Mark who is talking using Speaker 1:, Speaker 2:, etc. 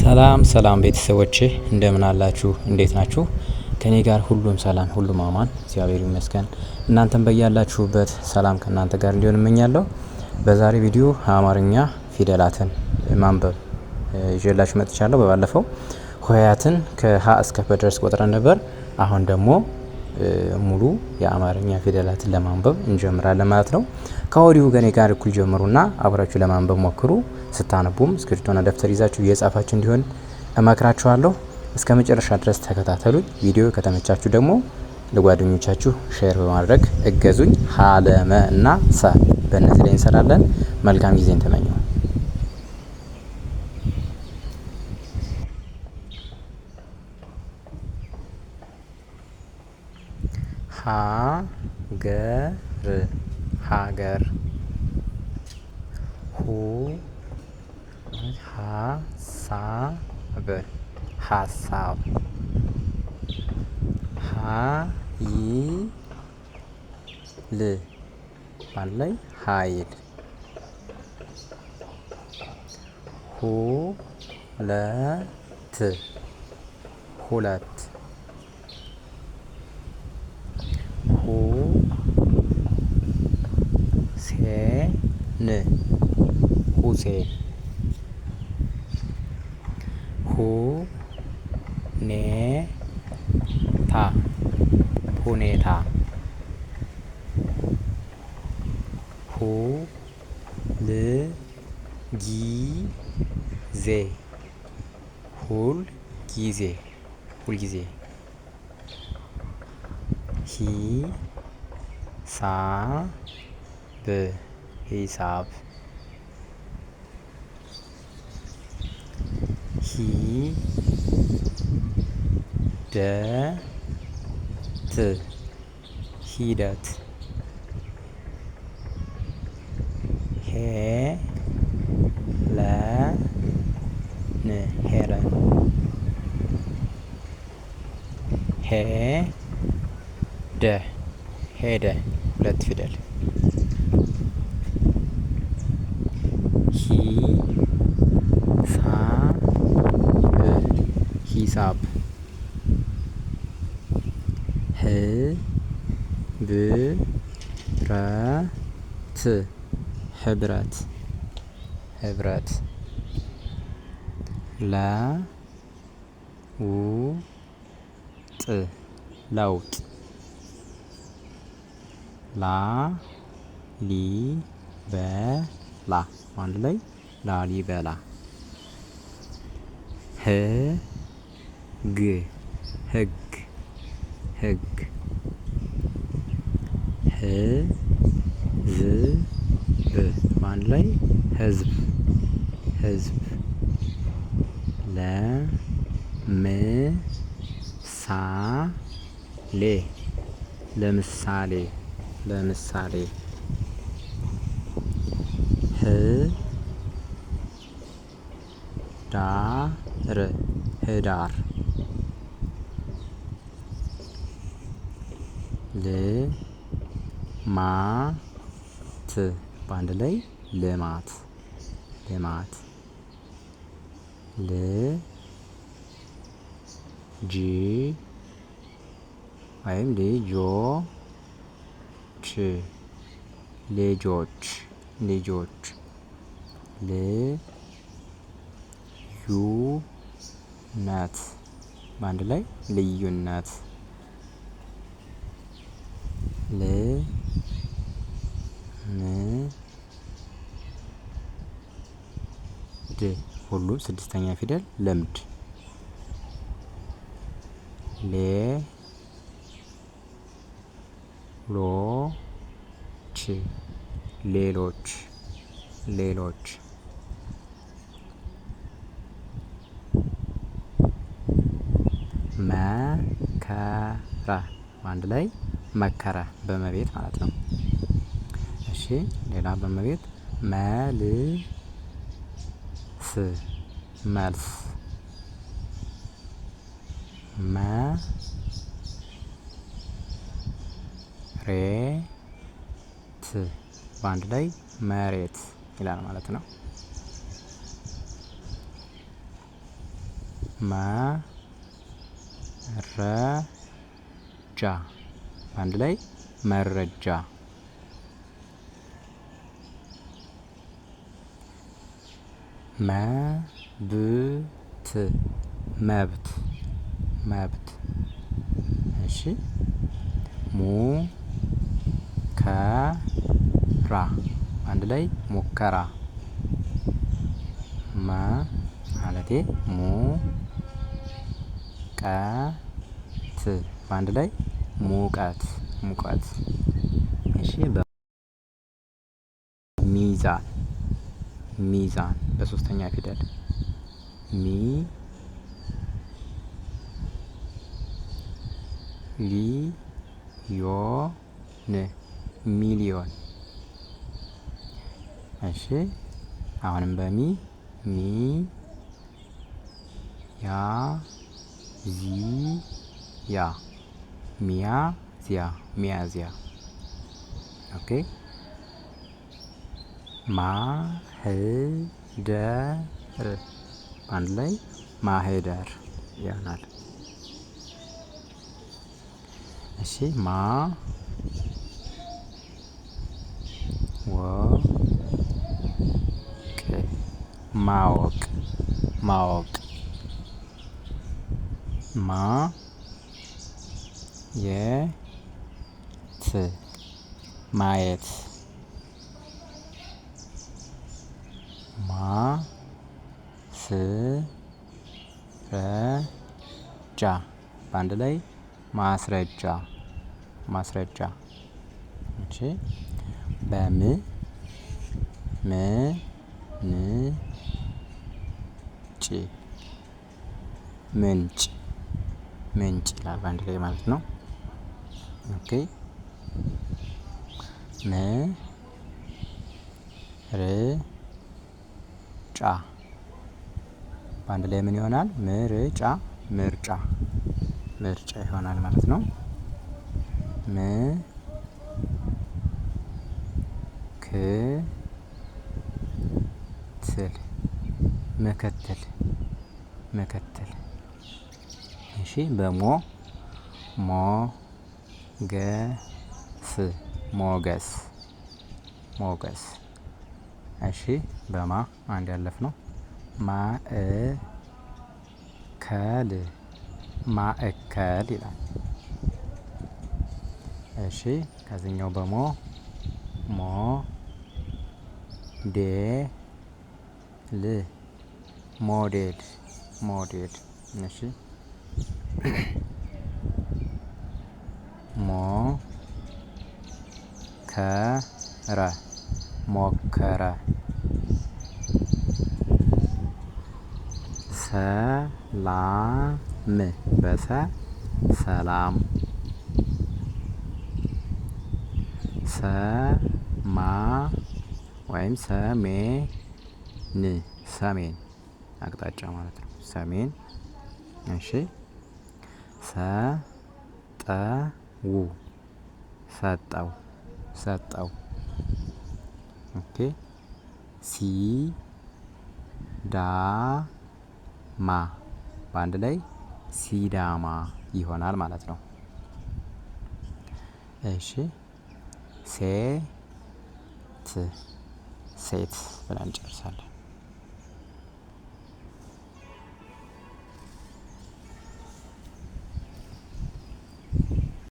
Speaker 1: ሰላም ሰላም ቤተሰቦቼ እንደምን አላችሁ? እንዴት ናችሁ? ከኔ ጋር ሁሉም ሰላም፣ ሁሉም አማን፣ እግዚአብሔር ይመስገን። እናንተም በያላችሁበት ሰላም ከእናንተ ጋር እንዲሆን እመኛለሁ። በዛሬ ቪዲዮ አማርኛ ፊደላትን ማንበብ ይዤላችሁ መጥቻለሁ። በባለፈው ሆሄያትን ከሀ እስከ ፐ ድረስ ቆጥረን ነበር። አሁን ደግሞ ሙሉ የአማርኛ ፊደላትን ለማንበብ እንጀምራለን ማለት ነው። ከወዲሁ ከኔ ጋር እኩል ጀምሩና አብራችሁ ለማንበብ ሞክሩ። ስታነቡም እስክሪብቶና ደብተር ይዛችሁ እየጻፋችሁ እንዲሆን እመክራችኋለሁ። እስከ መጨረሻ ድረስ ተከታተሉኝ። ቪዲዮ ከተመቻችሁ ደግሞ ለጓደኞቻችሁ share በማድረግ እገዙኝ። ሀ ለ መ እና ሰ በእነዚህ ላይ እንሰራለን። መልካም ጊዜን ተመኘሁ። ሀገር ሀገር ሁ ሀሳብ ሀሳብ ሀይል በአንድ ላይ ሀይል ሁለት ሁለት ሁሴን ሁሴን ሁኔታ ሁኔታ ሁልጊዜ ሁል ጊዜ ሁልጊዜ ሂሳብ ሂሳብ ሂደት ሂደት ሄለን ሄለን ሄደ ሄደ ሁለት ፊደል ሂሳብ ሂሳብ ህብረት ህብረት ህብረት ለውጥ ለውጥ ላሊበላ በአንድ ላይ ላሊበላ ህግ ህግ ህግ ህዝብ በአንድ ላይ ህዝብ ህዝብ ለምሳሌ ለምሳሌ ለምሳሌ ህዳር ህዳር ልማት በአንድ ላይ ልማት ልማት ልጅ ወይም ልጆች ልጆች ልጆች ልዩነት በአንድ ላይ ልዩነት ል ም ድ ሁሉም ስድስተኛ ፊደል ልምድ ሌ ሎ ች ሌሎች ሌሎች መከራ በአንድ ላይ መከረ በመቤት ማለት ነው። እሺ ሌላ በመቤት መልስ መልስ መሬት በአንድ ላይ መሬት ይላል ማለት ነው። መ ረ ጃ በአንድ ላይ መረጃ። መብት መብት መብት። እሺ ሙ ከ ራ አንድ ላይ ሙከራ። መ ማለቴ ሙ ቀ ት በአንድ ላይ ሙቀት ሙቀት። እሺ ሚዛን ሚዛን በሶስተኛ ፊደል ሚ ሊ ዮ ን ሚሊዮን። እሺ አሁንም በሚ ሚ ያ ዚ ያ ሚያ ዚያ ሚያዚያ። okay ማህደር በአንድ ላይ ማህደር ይሆናል። እሺ ማ ወ ቅ ማወቅ ማወቅ። ማ የ ት ማየት። ማ ስ ረ ጃ በአንድ ላይ ማስረጃ ማስረጃ። እሺ በም ም ን ጭ ምንጭ ምንጭ ይላል በአንድ ላይ ማለት ነው። okay ም ር ጫ በአንድ ላይ ምን ይሆናል? ምርጫ ምርጫ ምርጫ ይሆናል ማለት ነው። ም ክ ትል ምክትል ምክትል። እሺ በሞ ሞ ገ ስ ሞገስ ሞገስ። እሺ በማ አንድ ያለፍ ነው። ማእከል ማእከል ይላል። እሺ ከዚህኛው በሞ ሞ ዴ ል ሞዴል ሞዴል። እሺ ሞ ከረ ሞከረ። ሰላም በሰ ሰላም። ሰማ ወይም ሰሜን ሰሜን አቅጣጫ ማለት ነው። ሰሜን። እሺ ሰጠው ሰጠው ሰጠው። okay ሲ ዳ ማ በአንድ ላይ ሲዳማ ይሆናል ማለት ነው። እሺ ሴት ሴት ብለን እንጨርሳለን።